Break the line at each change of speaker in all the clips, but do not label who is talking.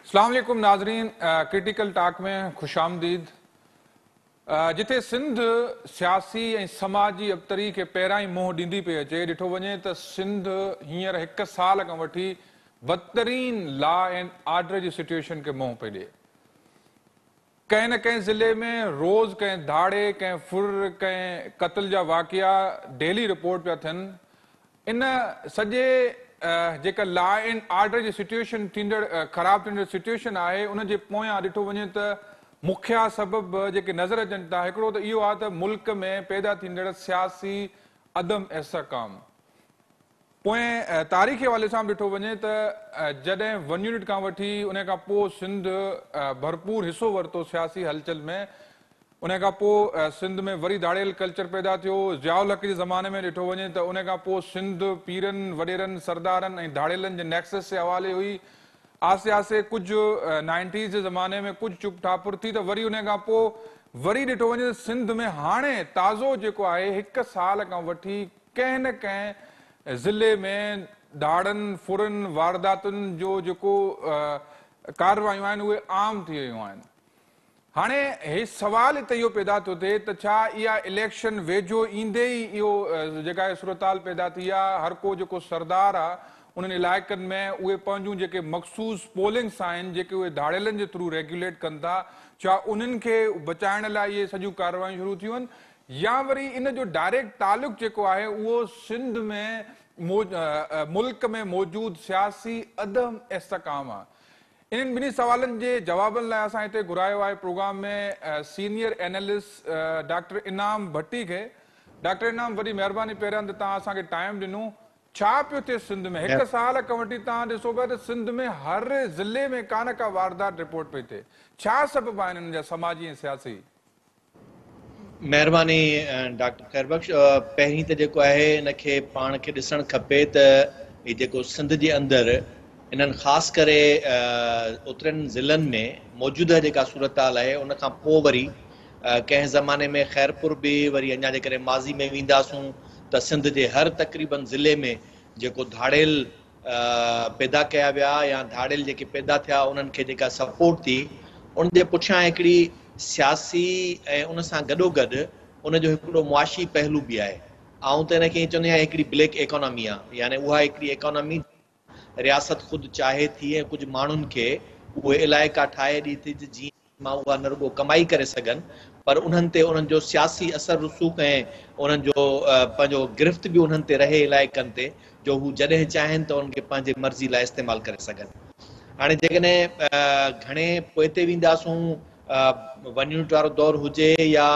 اسلام عليڪم ناظرين ڪرٽيڪل ٽاڪ ۾ خوش آمديد جتي سنڌ سياسي ۽ سماجي ابتري کي پهريان ئي منهن ڏيندي پئي اچي ڏٺو وڃي ته سنڌ هينئر هڪ سال کان وٺي بدترين لا اينڊ آرڊر جي سچوئيشن کي منهن پئي ڏئي. ڪنهن نه ڪنهن ضلعي ۾ روز ڪنهن ڌاڙي، ڪنهن ڦر، ڪنهن قتل جا واقعا ڊيلي رپورٽ پيا ٿين. ان سڄي جيڪا لا اينڊ آرڊر جي سچوئيشن ٿيندڙ خراب ٿيندڙ سچوئيشن آهي ان جي پويان ڏٺو وڃي ته مکيه سبب جيڪي نظر اچن ٿا هڪڙو ته اهو آهي ته ملڪ ۾ پيدا ٿيندڙ سياسي عدم استحڪام پوئين تاريخي حوالي سان به ڏٺو وڃي ته جڏهن ون يونٽ کان وٺي ان کان پوء سنڌ ڀرپور حصو ورتو سياسي هلچل ۾ ان کان پوء سنڌ ۾ وري ڌاڙيل ڪلچر پيدا ٿيو ضياء الحق جي زماني ۾ ڏٺو وڃي ته ان کان پوء سنڌ پيرن وڏيرن سردارن ۽ ڌاڙيلن جي نيڪسس جي حوالي هئي آهستي آهستي ڪجهه نائنٽيز جي زماني ۾ ڪجهه چپ ٺاپر ٿي ته وري ان کان پوء وري ڏٺو وڃي ته سنڌ ۾ هاڻي تازو جيڪو آهي هڪ سال کان وٺي ڪنهن نه ڪنهن ضلعي ۾ ڌاڙن، ڦرن، وارداتن جو جيڪو ڪارروايون آهن اهي عام ٿي ويون آهن. هاڻي هي سوال هتي اهو پيدا ٿو ٿئي ته ڇا اها اليڪشن ويجهو ايندي ئي اهو جيڪا هي صورتحال پيدا ٿي آهي هر ڪو جيڪو سردار آهي انهن علائقن ۾ اهي پنهنجون جيڪي مخصوص پولنگس آهن جيڪي اهي ڌاڙيلن جي ٿرو ريگيوليٽ ڪن ٿا ڇا انهن کي بچائڻ لاء اهي سڄيون ڪارروايون شروع ٿيون آهن يا وري ان جو ڊائريڪٽ تعلق جيڪو آهي اهو سنڌ ۾ ملڪ ۾ موجود سياسي عدم استحڪام آهي. انهن ٻنهي سوالن جي جوابن لاء اسان هتي گهرايو آهي programme ۾ senior analyst doctor Inam Bhatti کي. ڊاڪٽر انعام وڏي مهرباني پهريان ته توهان اسان کي ٽائيم ڏنو. ڇا پيو ٿئي سنڌ ۾؟ هڪ سال کان وٺي توهان ڏسو پيا ته سنڌ ۾ هر ضلعي ۾ ڪا نه ڪا واردات رپورٽ پئي ٿئي. ڇا سبب آهن انهن جا سماجي ۽ سياسي؟
مهرباني ڊاڪٽر خير بخش پهرين ته جيڪو آهي ان کي پاڻ کي ڏسڻ کپي ته هي جيڪو سنڌ جي اندر انهن خاص ڪري اترين ضلعن ۾ موجوده جيڪا صورتحال آهي ان کان پوء وري ڪنهن زماني ۾ خيرپور به وري اڃا جيڪڏهن ماضي ۾ وينداسون ته سنڌ جي هر تقريبن ضلعي ۾ جيڪو ڌاڙيل پيدا ڪيا ويا يا ڌاڙيل جيڪي پيدا ٿيا انهن کي جيڪا سپورٽ ٿي ان جي پٺيان هڪڙي سياسي ۽ ان سان گڏوگڏ ان جو هڪڙو معاشي پهلو به آهي. آئون ته ان کي ائين چوندو آهيان هڪڙي بليڪ ايڪانامي آهي يعني اها هڪڙي ايڪانامي رياست خود چاهي ٿي ۽ ڪجهه ماڻهن کي اهي علائقا ٺاهي ڏئي ٿي جيئن مان اها نه رڳو ڪمائي ڪري سگهن پر انهن تي انهن جو سياسي اثر رسوخ ۽ انهن جو پنهنجو گرفت به انهن تي رهي علائقن تي جو هو جڏهن چاهين ته انهن کي پنهنجي مرضي لاء استعمال ڪري سگهن. هاڻي جيڪڏهن گهڻي پوئتي وينداسون ون يونٽ وارو دور هجي يا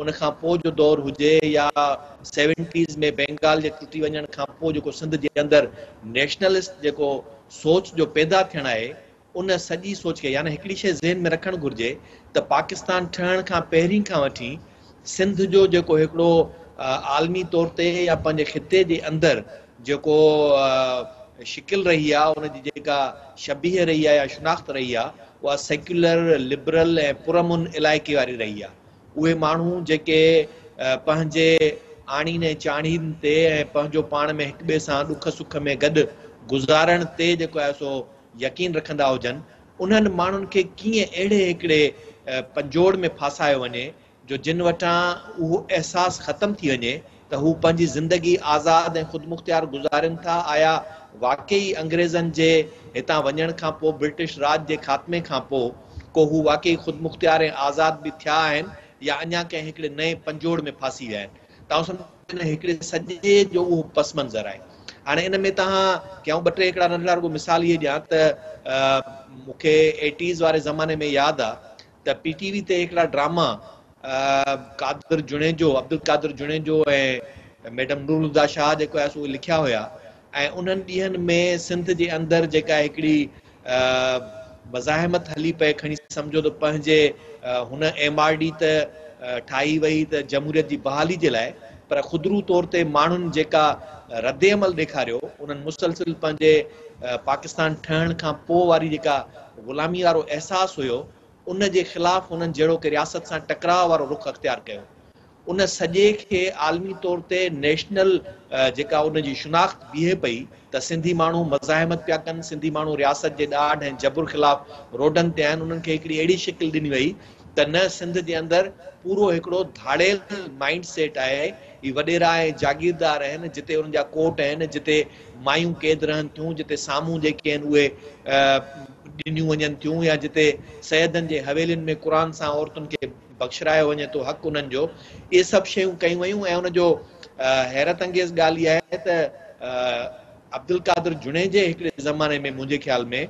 ان کان پوء جو دور هجي يا سيونٽيز ۾ بينگال جي ٽٽي وڃڻ کان پوء جيڪو سنڌ جي اندر نيشنلسٽ جيڪو سوچ جو پيدا ٿيڻ آهي ان سڄي سوچ کي يعني هڪڙي شيء ذهن ۾ رکڻ گهرجي ته پاڪستان ٺهڻ کان پهرين کان وٺي سنڌ جو جيڪو هڪڙو عالمي طور تي يا پنهنجي خطي جي اندر جيڪو شڪل رهي آ ان جي جيڪا شبيهه رهي آ يا شناخت رهي آ اها سيڪيولر، لبرل ۽ پرامن علائقي واري رهي آ. اهي ماڻهو جيڪي پنهنجي آڻين ۽ چاڙهين تي ۽ پنهنجو پاڻ ۾ هڪ ٻئي سان ڏک سک ۾ گڏ گذارڻ تي جيڪو آهي سو يقين رکندا هجن، انهن ماڻهن کي ڪيئن اهڙي هڪڙي پنجوڙ ۾ ڦاسايو وڃي جو جن وٽان اهو احساس ختم ٿي وڃي ته هو پنهنجي زندگي آزاد ۽ خودمختيار گذارين ٿا آيا واقعي انگريزن جي هتان وڃڻ کان پوء برٽش راڄ جي خاتمي کان پوء ڪو هو واقعي خودمختيار ۽ آزاد به ٿيا آهن يا اڃا ڪنهن هڪڙي نئين پنجوڙ ۾ ڦاسي ويا آهن توهان سمجهو ان هڪڙي سڄي جو اهو پس منظر آهي. هاڻي ان ۾ توهان کي آئون ٻه ٽي هڪڙا ننڍڙا رڳو مثال اهي ڏيان ته مون کي ايٽيز واري زماني ۾ ياد آ ته پي ٽي وي تي هڪڙا ڊراما قادر جوڻيجو، عبدالقادر جوڻيجو ۽ ميڊم نورالهديٰ شاهه جيڪو آهي سو اهي لکيا هيا ۽ انهن ڏينهن ۾ سنڌ جي اندر جيڪا هڪڙي مزاحمت هلي پئي کڻي سمجهو ته پنهنجي هن ايم آر ڊي ته ٺاهي وئي ته جمهوريت جي بحالي جي لاء پر خودرو طور تي ماڻهن جيڪا ردعمل ڏيکاريو انهن مسلسل پنهنجي پاڪستان ٺهڻ کان پوء واري جيڪا غلامي وارو احساس هيو ان جي خلاف هنن جهڙوڪ رياست سان ٽڪراء وارو رخ اختيار ڪيو. ان سڄي کي عالمي طور تي نيشنل جيڪا ان جي شناخت بيهي پئي ته سنڌي ماڻهو مزاحمت پيا ڪن، سنڌي ماڻهو رياست جي ڏاڍ ۽ جبر خلاف روڊن تي آهن، انهن کي هڪڙي اهڙي شڪل ڏني وئي ته نه سنڌ جي اندر پورو هڪڙو ڌاڙيل مائنڊ سيٽ آهي، هي وڏيرا ۽ جاگيردار آهن، جتي انهن جا ڪوٽ آهن، جتي مايون قيد رهن ٿيون، جتي سامهون جيڪي آهن اهي ڏنيون وڃن ٿيون يا جتي سيدن جي حويلين ۾ قرآن سان عورتن کي بخشرايو وڃي ٿو حق انهن جو، اهي سڀ شيون ڪيون ويون ۽ ان جو حيرت انگيز ڳالهه اها آهي ته عبدالقادر جوڻيجي هڪڙي زماني ۾ منهنجي خيال ۾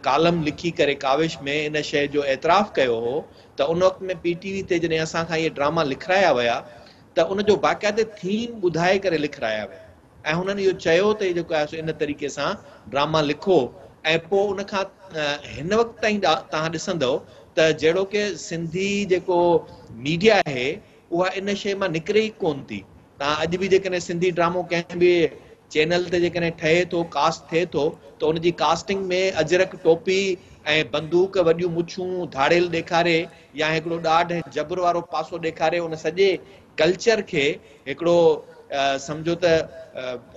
ڪالم لکي ڪري ڪاوش ۾ ان شيء جو اعتراف ڪيو هو ته ان وقت ۾ پي ٽي وي تي جڏهن اسان کان اهي ڊراما لکرايا ويا ته ان جو باقاعده ٿيم ٻڌائي ڪري لکرايا ويا ۽ هنن اهو چيو ته هي جيڪو آهي سو ان طريقي سان ڊراما لکو ۽ پوء ان کان هن وقت تائين توهان ڏسندؤ ته جهڙوڪ سنڌي جيڪو ميڊيا آهي اها ان شيء مان نڪري ئي ڪونه ٿي. توهان اڄ به جيڪڏهن سنڌي ڊرامو ڪنهن به چينل تي جيڪڏهن ٺهي ٿو، ڪاسٽ ٿئي ٿو ته ان جي ڪاسٽنگ ۾ اجرڪ ٽوپي ۽ بندوق، وڏيون مڇون، ڌاڙيل ڏيکاري يا هڪڙو ڏاڍ ۽ جبر وارو پاسو ڏيکاري ان سڄي ڪلچر کي هڪڙو سمجهو ته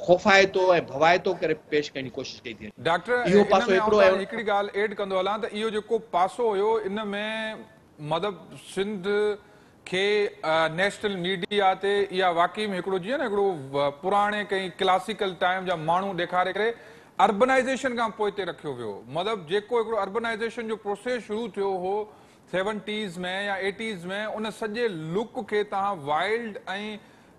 خوفائتو ۽ ڀوائتو ڪري پيش ڪرڻ جي ڪوشش ڪئي ٿي وڃي.
ڊاڪٽر
اهو
ان
پاسو
۾ آئون
هڪڙو
توهان
۽
جي هڪڙي ڳالهه ايڊ ڪندو هلان ته اهو جيڪو پاسو هيو ان ۾ مطلب سنڌ کي نيشنل ميڊيا تي اها واقعي ۾ هڪڙو جيئن نه هڪڙو پراڻي ڪنهن ڪلاسيڪل ٽائيم جا ماڻهو ڏيکاري ڪري اربنائيزيشن کان پوئتي رکيو ويو مطلب جيڪو هڪڙو اربنائيزيشن جو پروسيس شروع ٿيو هو سيونٽيز ۾ يا ايٽيز ۾ ان سڄي لڪ کي توهان وائلڊ ۽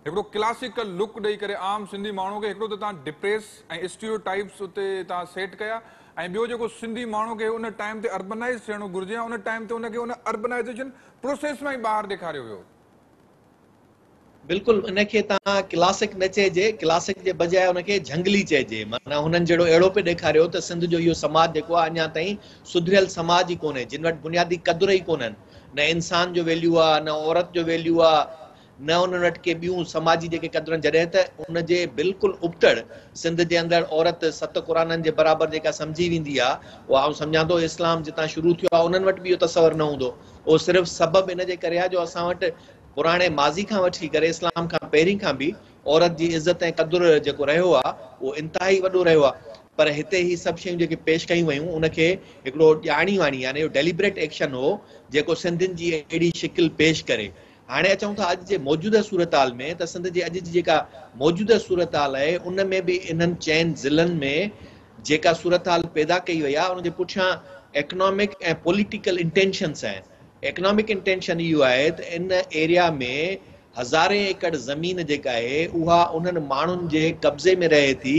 هڪڙو ڪلاسيڪل لڪ ڏئي ڪري عام سنڌي ماڻهو کي هڪڙو ته توهان ڊپريس ۽ اسٽيريو ٽائپس اتي توهان سيٽ ڪيا ۽ ٻيو جيڪو سنڌي ماڻهو کي ان ٽائيم تي اربنائيز ٿيڻو گهرجي ها ان ٽائيم تي ان کي ان اربنائيزيشن پروسيس مان ئي ٻاهر ڏيکاريو ويو.
بلڪل ان کي توهان ڪلاسڪ نه چئجي، ڪلاسڪ جي بجاء ان کي جهنگلي چئجي، معنيٰ هنن جهڙو اهڙو پئي ڏيکاريو ته سنڌ جو اهو سماج جيڪو آهي اڃا تائين سڌريل سماج ئي ڪونهي، جن وٽ بنيادي قدر ئي ڪونهن، نه انسان جو ويليو آهي، نه عورت جو ويليو آهي، نه انهن وٽ ڪي ٻيون سماجي جيڪي قدر آهن، جڏهن ته ان جي بلڪل ابتڙ سنڌ جي اندر عورت ست قرآنن جي برابر جيڪا سمجهي ويندي آهي، اها آئون سمجهان ٿو اسلام جتان شروع ٿيو آهي انهن وٽ به اهو تصور نه هوندو، اهو صرف سبب ان جي ڪري آهي جو اسان وٽ پراڻي ماضي کان وٺي ڪري اسلام کان پهرين کان به عورت جي عزت ۽ قدر جيڪو رهيو آهي اهو انتهائي وڏو رهيو آهي پر هتي هي سڀ شيون جيڪي پيش ڪيون ويون ان کي هڪڙو ڄاڻي واڻي يعني اهو ڊيليبريٽ ايڪشن هو جيڪو سنڌين جي اهڙي شڪل پيش ڪري. هاڻي اچون ٿا اڄ جي موجوده صورتحال ۾ ته سنڌ جي اڄ جي جيڪا موجوده صورتحال آهي ان ۾ به انهن چئن ضلعن ۾ جيڪا صورتحال پيدا ڪئي وئي آهي ان جي پٺيان ايڪنامڪ ۽ پوليٽيڪل انٽينشنس آهن. ايڪنامڪ انٽينشن اهو آهي ته ان ايريا ۾ هزارين ايڪڙ زمين جيڪا آهي اها انهن ماڻهن جي قبضي ۾ رهي ٿي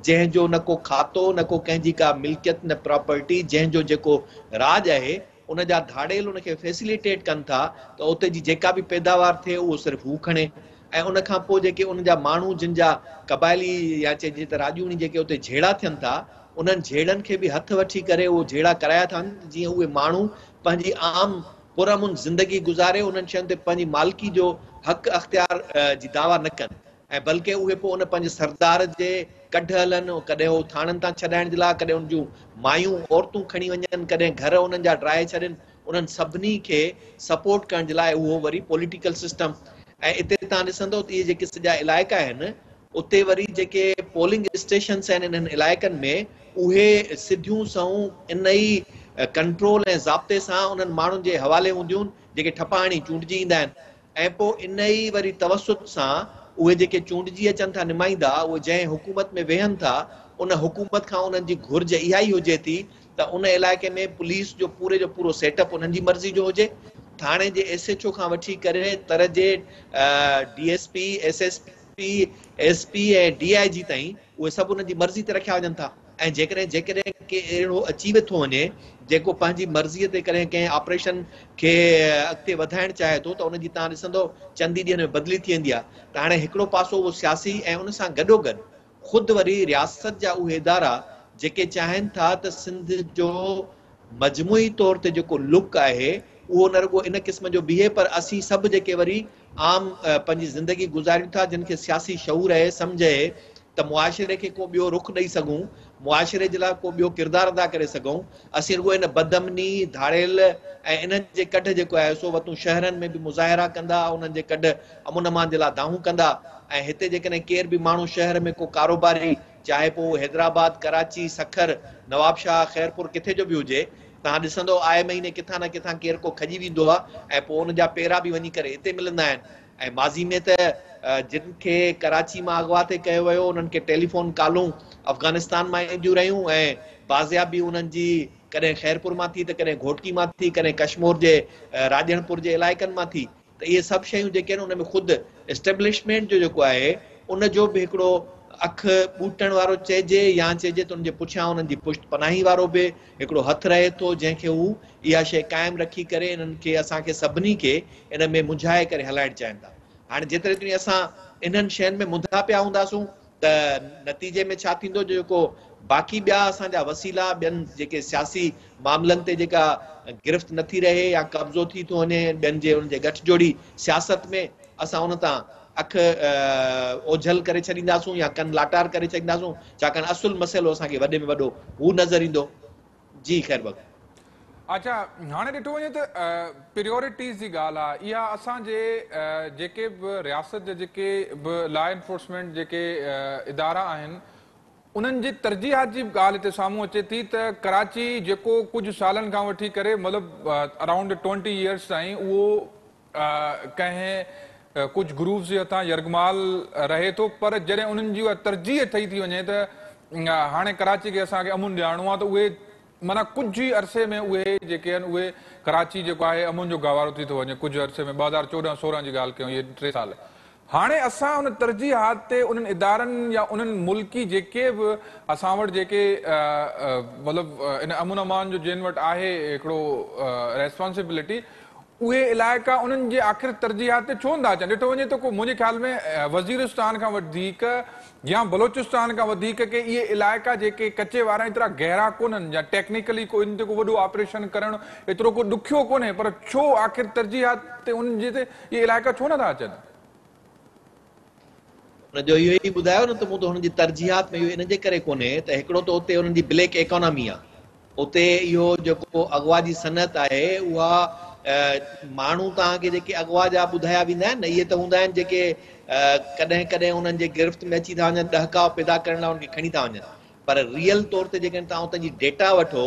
جنهن جو نه ڪو کاتو نه ڪو ڪنهن جي ڪا ملڪيت نه پراپرٽي جنهن جو جيڪو راڄ آهي ان جا ڌاڙيل ان کي فيسليٽيٽ ڪن ٿا ته اتي جي جيڪا به پيداوار ٿئي اهو صرف هو کڻي ۽ ان کان پوء جيڪي ان جا ماڻهو جن جا قبائلي يا چئجي ته راڄوڻي جيڪي اتي جهيڙا ٿين ٿا انهن جهيڙن کي به هٿ وٺي ڪري اهو جهيڙا ڪرايا ٿا وڃن ته جيئن اهي ماڻهو پنهنجي عام پرامن زندگي گذاري انهن شين تي پنهنجي مالڪي جو حق اختيار جي دعويٰ نه ڪن ۽ بلڪه اهي پوء ان پنهنجي سردار جي ڪڍ هلن ڪڏهن هو ٿاڻن تان ڇڏائڻ جي لاء ڪڏهن ان جون مايون عورتون کڻي وڃن ڪڏهن گهر انهن جا ڊاهي ڇڏين انهن سڀني کي سپورٽ ڪرڻ جي لاء اهو وري پوليٽيڪل سسٽم ۽ اتي توهان ڏسندو ته اهي جيڪي سڄا علائقا آهن اتي وري جيڪي پولنگ اسٽيشنس آهن انهن علائقن ۾ اهي سڌيون سنئون ان ئي ڪنٽرول ۽ ضابطي سان انهن ماڻهن جي حوالي هونديون جيڪي ٺپا هڻي چونڊجي ايندا آهن ۽ پوء ان ئي وري توسط سان اهي جيڪي چونڊجي اچن ٿا نمائندا اهي جنهن حڪومت ۾ ويهن ٿا ان حڪومت کان انهن جي گهرج اها ئي هجي ٿي ته ان علائقي ۾ پوليس جو پوري جو پورو سيٽ اپ انهن جي مرضي جو هجي، ٿاڻي جي ايس ايڇ او کان وٺي ڪري تر جي D S P, S S P, S P ۽ D I جي تائين اهي سڀ انهن جي مرضي تي رکيا وڃن ٿا ۽ جيڪڏهن جيڪڏهن ڪي اهڙو اچي به ٿو وڃي جيڪو پنهنجي مرضي تي ڪڏهن ڪنهن آپريشن کي اڳتي وڌائڻ چاهي ٿو ته ان جي توهان ڏسندو چند ئي ڏينهن ۾ بدلي ٿي ويندي آهي ته هاڻي هڪڙو پاسو اهو سياسي ۽ ان سان گڏوگڏ خود وري رياست جا اهي ادارا جيڪي چاهين ٿا ته سنڌ جو مجموعي طور تي جيڪو لڪ آهي اهو نه رڳو ان قسم جو بيهي پر اسين سڀ جيڪي وري عام پنهنجي زندگي گذاريون ٿا جن کي سياسي شعور آهي سمجهه آهي ته معاشري کي ڪو ٻيو رخ ڏئي سگهون معاشري جي لاء ڪو ٻيو ڪردار ادا ڪري سگهون. اسين رڳو ان بدامني، ڌاڙيل ۽ انهن جي ڪڍ جيڪو آهي سو وتون شهرن ۾ به مظاهرا ڪندا، انهن جي ڪڍ امن امان جي لاء دانهون ڪندا ۽ هتي جيڪڏهن ڪير به ماڻهو شهر ۾ ڪو ڪاروباري چاهي پوء اهو حيدرآباد، ڪراچي، سکر، نوابشاهه، خيرپور ڪٿي جو به هجي، توهان ڏسندؤ آئي مهيني ڪٿان نه ڪٿان ڪير ڪو کڄي ويندو آهي ۽ پوء ان جا پيرا به وڃي ڪري اتي ملندا آهن ۽ ماضي ۾ ته جن کي ڪراچي مان اغوا ٿي ڪيو ويو انهن کي ٽيليفون ڪالون افغانستان مان اينديون رهيون ۽ بازيابي انهن جي ڪڏهن خيرپور مان ٿي ته ڪڏهن گهوٽڪي مان ٿي ڪڏهن ڪشمور جي راڄڻپور جي علائقن مان ٿي ته اهي سڀ شيون جيڪي آهن ان ۾ خود اسٽيبلشمينٽ جو جيڪو آهي ان جو به هڪڙو اک ٻوٽڻ وارو چئجي يا چئجي ته ان جي پٺيان انهن جي پشت پناهي وارو به هڪڙو هٿ رهي ٿو جنهن کي هو اها شيء قائم رکي ڪري انهن کي اسان کي سڀني کي ان ۾ منجهائي ڪري هلائڻ چاهين ٿا. هاڻي جيتري تائين اسان انهن شين ۾ منڌا پيا هونداسون ته نتيجي ۾ ڇا ٿيندو جو جيڪو باقي ٻيا اسان جا وسيلا ٻين جيڪي سياسي معاملن تي جيڪا گرفت نٿي رهي يا قبضو ٿي ٿو وڃي ٻين جي ان جي ڳٺ جوڙي سياست ۾ اسان ان تان اک اوجهل ڪري ڇڏينداسون يا ڪن لاٽار ڪري ڇڏينداسون ڇاڪاڻ اصل مسئلو اسان کي وڏي ۾ وڏو هو نظر ايندو. جي خير بخش.
اڇا هاڻي ڏٺو وڃي ته پريورٽيز جي ڳالهه آهي اها اسان جي جيڪي به رياست جا جيڪي به لا انفورسمينٽ جيڪي ادارا آهن انهن جي ترجيحات جي به ڳالهه هتي سامهون اچي ٿي ته ڪراچي جيڪو ڪجهه سالن کان وٺي ڪري مطلب اراونڊ ٽوئنٽي ايئرس تائين اهو ڪنهن ڪجهه گروپس جي هٿان يرغمال رهي ٿو پر جڏهن انهن جي اها ترجيح ٺهي ٿي وڃي ته هاڻي ڪراچي کي اسان کي امن ڏيارڻو آهي ته اهي معنيٰ ڪجهه ئي عرصي ۾ اهي جيڪي آهن اهي ڪراچي جيڪو آهي امن جو گاهوارو ٿي ٿو وڃي ڪجهه عرصي ۾ 2014 16 جي ڳالهه ڪيون اهي 3 سال هاڻي اسان ان ترجيحات تي انهن ادارن يا انهن ملڪي جيڪي به اسان وٽ جيڪي مطلب ان امن امان جو جن وٽ آهي هڪڙو ريسپانسبلٽي اهي علائقا انهن جي آخر ترجيحات تي ڇو نٿا اچن؟ ڏٺو وڃي ته ڪو منهنجي خيال ۾ وزيرستان کان وڌيڪ يا بلوچستان کان وڌيڪ ڪي اهي علائقا جيڪي ڪچي وارا ايترا گهرا ڪونهن يا ٽيڪنيڪلي ڪو انهن تي ڪو وڏو آپريشن ڪرڻ ايترو ڪو ڏکيو ڪونهي پر ڇو آخر ترجيحات تي انهن جي تي اهي علائقا ڇو نٿا اچن؟
ان جو اهو ئي ٻڌايو نه ته مون ته هنن جي ترجيحات ۾ اهو ان جي ڪري ڪونهي ته هڪڙو ته اتي انهن جي بليڪ ايڪانامي آ اتي اهو جيڪو اغوا جي صنعت آهي اها ماڻهو توهان کي جيڪي اغوا جا ٻڌايا ويندا آهن نه اهي ته هوندا آهن جيڪي ڪڏهن ڪڏهن انهن جي گرفت ۾ اچي ٿا وڃن ڏهڪاء پيدا ڪرڻ لاء انهن کي کڻي ٿا وڃن پر ريئل طور تي جيڪڏهن توهان اتان جي ڊيٽا وٺو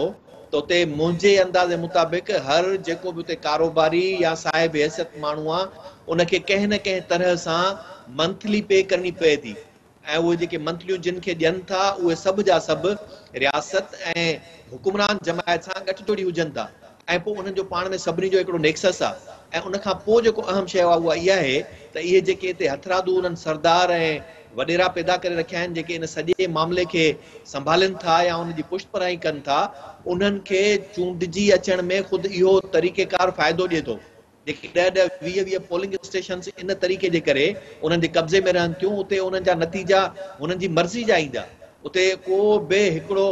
ته اتي منهنجي اندازي مطابق هر جيڪو به اتي ڪاروباري يا صاحب حيثيت ماڻهو آهي ان کي ڪنهن نه ڪنهن طرح سان منٿلي پي ڪرڻي پئي ٿي ۽ اهي جيڪي منٿليون جن کي ڏين ٿا اهي سڀ جا سڀ رياست ۽ حڪمران جماعت سان ڳٺ جوڙي هجن ٿا ۽ پوء انهن جو پاڻ ۾ سڀني جو هڪڙو نيڪسس آ ۽ ان کان پوء جيڪو اهم شيء آ اها اها آهي ته اهي جيڪي هتي هٿرادو انهن سردار ۽ وڏيرا پيدا ڪري رکيا آهن جيڪي ان سڄي معاملي کي سنڀالين ٿا يا ان جي پشت پناهي ڪن ٿا انهن کي چونڊجي اچڻ ۾ خود اهو طريقيڪار فائدو ڏئي ٿو. جيڪي ڏهه ڏهه 20 20 پولنگ اسٽيشنز ان طريقي جي ڪري انهن جي قبضي ۾ رهن ٿيون اتي انهن جا نتيجا هنن جي مرضي جا ايندا اتي ڪو به هڪڙو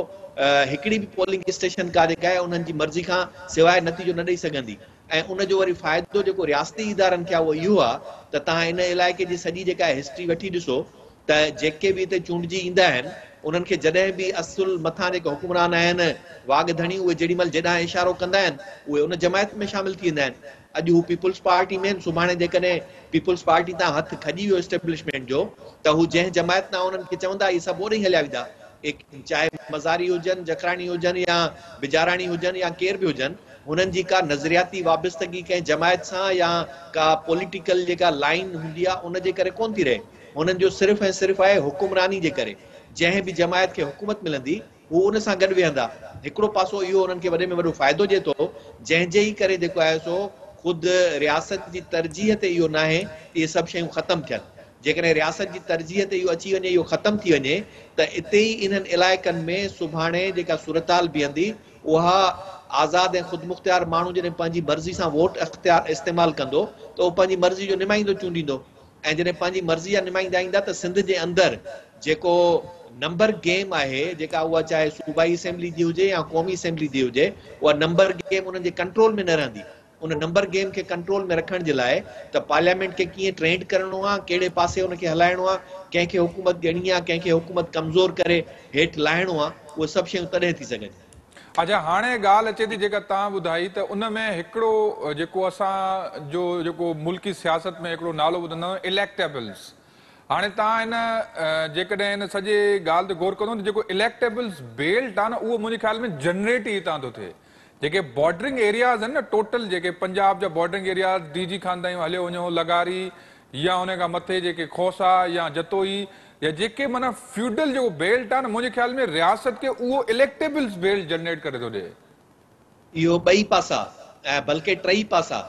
هڪڙي به پولنگ اسٽيشن ڪا جيڪا آهي انهن جي مرضي کان سواء نتيجو نه ڏئي سگهندي ۽ ان جو وري فائدو جيڪو رياستي ادارن کي آهي اهو اهو آهي ته توهان ان علائقي جي سڄي جيڪا هسٽري وٺي ڏسو ته جيڪي به هتي چونڊجي ايندا آهن، انهن کي جڏهن به اصل مٿان جيڪي حڪمران آهن، واڳ ڌڻي، اهي جيڏي مهل جيڏانهن اشارو ڪندا آهن، اهي ان جماعت ۾ شامل ٿي ويندا آهن. اڄ هو پيپلز پارٽي ۾ آهن، سڀاڻي جيڪڏهن پيپلز پارٽي تان هٿ کڄي ويو اسٽيبلشمينٽ جو ته هو جنهن جماعت تان انهن کي چوندا، اهي سڀ اوڏي هليا ويندا. اهي چاهي مزاري هجن، جکراڻي هجن يا بجاراڻي هجن يا ڪير به هجن، هنن جي ڪا نظرياتي وابستگي ڪنهن جماعت سان يا ڪا پوليٽيڪل جيڪا لائين هوندي آهي، ان جي ڪري ڪونه ٿي رهي. هنن جو صرف ۽ صرف آهي حڪمراني جي ڪري جنهن به جماعت کي حڪومت ملندي هو ان سان گڏ ويهندا. هڪڙو پاسو اهو انهن کي وڏي ۾ وڏو فائدو ڏئي ٿو جنهن جي ئي ڪري جيڪو آهي سو خود رياست جي ترجيح تي اهو ناهي ته اهي سڀ شيون ختم ٿين. جيڪڏهن رياست جي ترجيح تي اهو اچي وڃي اهو ختم ٿي وڃي ته اتي ئي انهن علائقن ۾ سڀاڻي جيڪا صورتحال بيهندي اها آزاد ۽ خودمختيار ماڻهو جڏهن پنهنجي مرضي سان ووٽ اختيار استعمال ڪندو ته اهو پنهنجي مرضي جو نمائندو چونڊيندو. ۽ جڏهن پنهنجي مرضي جا نمائندا ايندا ته سنڌ جي اندر جيڪو نمبر گيم آهي جيڪا اها چاهي صوبائي اسيمبلي جي هجي يا قومي اسيمبلي جي هجي اها نمبر گيم انهن جي ڪنٽرول ۾ نه رهندي. ان نمبر گيم کي ڪنٽرول ۾ رکڻ جي لاء ته پارليامينٽ کي ڪيئن ٽرينڊ ڪرڻو آ، ڪهڙي پاسي ان کي هلائڻو آ، ڪنهن کي حڪومت ڏيڻي آ، ڪنهن کي حڪومت ڪمزور ڪري هيٺ لاهڻو آ، اهي سڀ شيون تڏهن ٿي سگهن.
اڇا هاڻي ڳالهه اچي ٿي جيڪا توهان ٻڌائي ته ان ۾ هڪڙو جيڪو اسان جو جيڪو ملڪي سياست ۾ هڪڙو نالو ٻڌندا آهيون اليڪٽيبلز هاڻي توهان ان جيڪڏهن ان سڄي ڳالهه تي غور ڪندو ته جيڪو اليڪٽيبلز بيلٽ آ نه اهو منهنجي خيال ۾ جنريٽ ئي هتان ٿو ٿئي جيڪي بارڊرنگ ايرياز آهن نه ٽوٽل جيڪي پنجاب جا بارڊرنگ ايرياز ڊي جي خان تائين هليو وڃو لغاري يا ان کان مٿي جيڪي کوسا يا جتوئي يا جيڪي معنيٰ فيوڊل جيڪو بيلٽ آهي نه منهنجي خيال ۾ رياست کي اهو اليڪٽيبلز بيلٽ جنريٽ ڪري ٿو ڏئي.
اهو ٻئي پاسا ۽ بلڪه ٽئي پاسا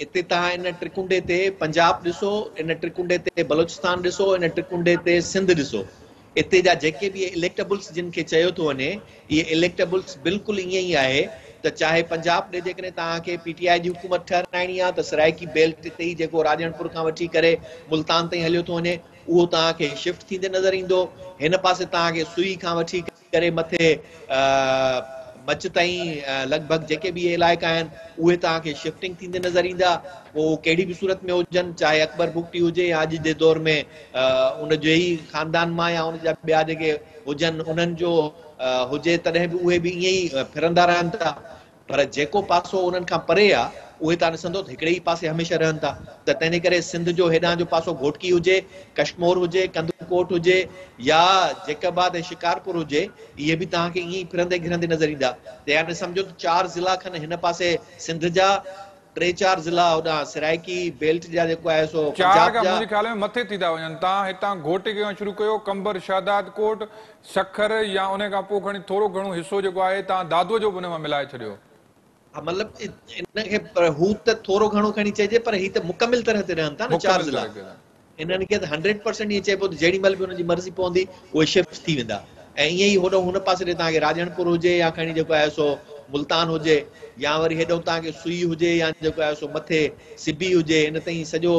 اتي توهان ان ٽرڪنڊي تي پنجاب ڏسو، ان ٽرڪنڊي تي بلوچستان ڏسو، ان ٽرڪنڊي تي سنڌ ڏسو. اتي جا جيڪي به اهي اليڪٽيبلز جن کي چيو ٿو وڃي، اهي اليڪٽيبلز بلڪل ائين ئي آهي ته چاهي پنجاب ڏي جيڪڏهن توهان کي پي ٽي آء جي حڪومت ٺهرائڻي آهي ته سرائيڪي بيلٽ اتي ئي جيڪو راڄڻپور کان وٺي ڪري ملتان تائين هليو ٿو وڃي اهو توهان کي شفٽ ٿيندي نظر ايندو. هن پاسي توهان کي سوئي کان وٺي ڪري مٿي مچ تائين لڳ ڀڳ جيڪي به اهي علائقا آهن اهي توهان کي شفٽنگ ٿيندي نظر ايندا پوء اهو ڪهڙي به صورت ۾ هجن چاهي اڪبر بگٽي هجي يا اڄ جي دور ۾ ان جي ئي خاندان مان يا ان جا ٻيا جيڪي هجن انهن جو هجي تڏهن به اهي به ائين ئي ڦرندا رهن ٿا پر جيڪو پاسو انهن کان پري آ، اهي توهان ڏسندو ته هڪڙي ئي پاسي هميشه رهن ٿا ته تنهنجي ڪري سنڌ جو هيڏانهن جو پاسو گهوٽڪي هجي، ڪشمور هجي، ڪنڌڪوٽ هجي يا جيڪب آباد ۽ شڪارپور هجي، اهي به توهان کي ائين ئي ڦرندي گهرندي نظر ايندا ته يعني سمجهو ته چار ضلعا کن هن پاسي سنڌ جا، ٽي چار ضلعا هوڏانهن سرائيڪي بيلٽ جا جيڪو آهي سو
چار
پنجاب
کان
جا.
منهنجي خيال ۾ مٿي ٿي ٿا وڃن. توهان هتان گهوٽڪي کان شروع ڪيو، قمبر، شهداد ڪوٽ، سکر يا انهي کان پوء کڻي ٿورو گهڻو حصو جيڪو آهي توهان دادوء جو به ان مان ملائي ڇڏيو.
ها مطلب ان کي پر هو ته ٿورو گهڻو کڻي چئجي پر هي ته مڪمل طرح تي رهن ٿا نه چار
مڪمل
ضلعا.
طرح تي.
انهن کي ته هنڊريڊ پرسينٽ ائين چئبو ته جيڏي مهل به انهن جي مرضي پوندي اهي شفٽ ٿي ويندا ۽ ائين ئي هوڏهون هن پاسي ڏي توهان کي راڄڻپور هجي يا کڻي جيڪو آهي سو ملتان هجي يا وري هيڏهون توهان کي سوئي هجي يا جيڪو آهي سو مٿي سبي هجي ان تائين سڄو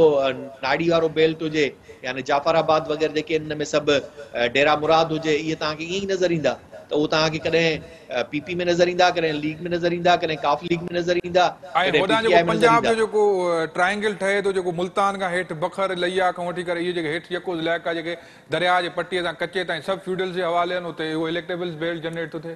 ناڙي وارو بيلٽ هجي يعني جعفر آباد وغيره جيڪي ان ۾ سڀ ڊيرا مراد هجي اهي توهان کي ائين ئي نظر ايندا ته اهو توهان کي ڪڏهن پي پي ۾ نظر ايندا، ڪڏهن ليگ ۾ نظر ايندا، ڪڏهن قاف ليگ ۾ نظر ايندا،
۽
ڪڏهن پي
هوڏانهن
ٽي
جيڪو
آء ۾ نظر
پنجاب
ايندا.
جو جيڪو ٽرائينگل ٺهي ٿو جيڪو ملتان کان هيٺ بکر، ليا کان وٺي ڪري اهي جيڪي هيٺ يڪو علائقا جيڪي درياء جي پٽي تان ڪچي تائين سڀ فيوڊلز جي حوالي آهن اتي اهو اليڪٽيبلز بيلٽ جنريٽ ٿو ٿئي.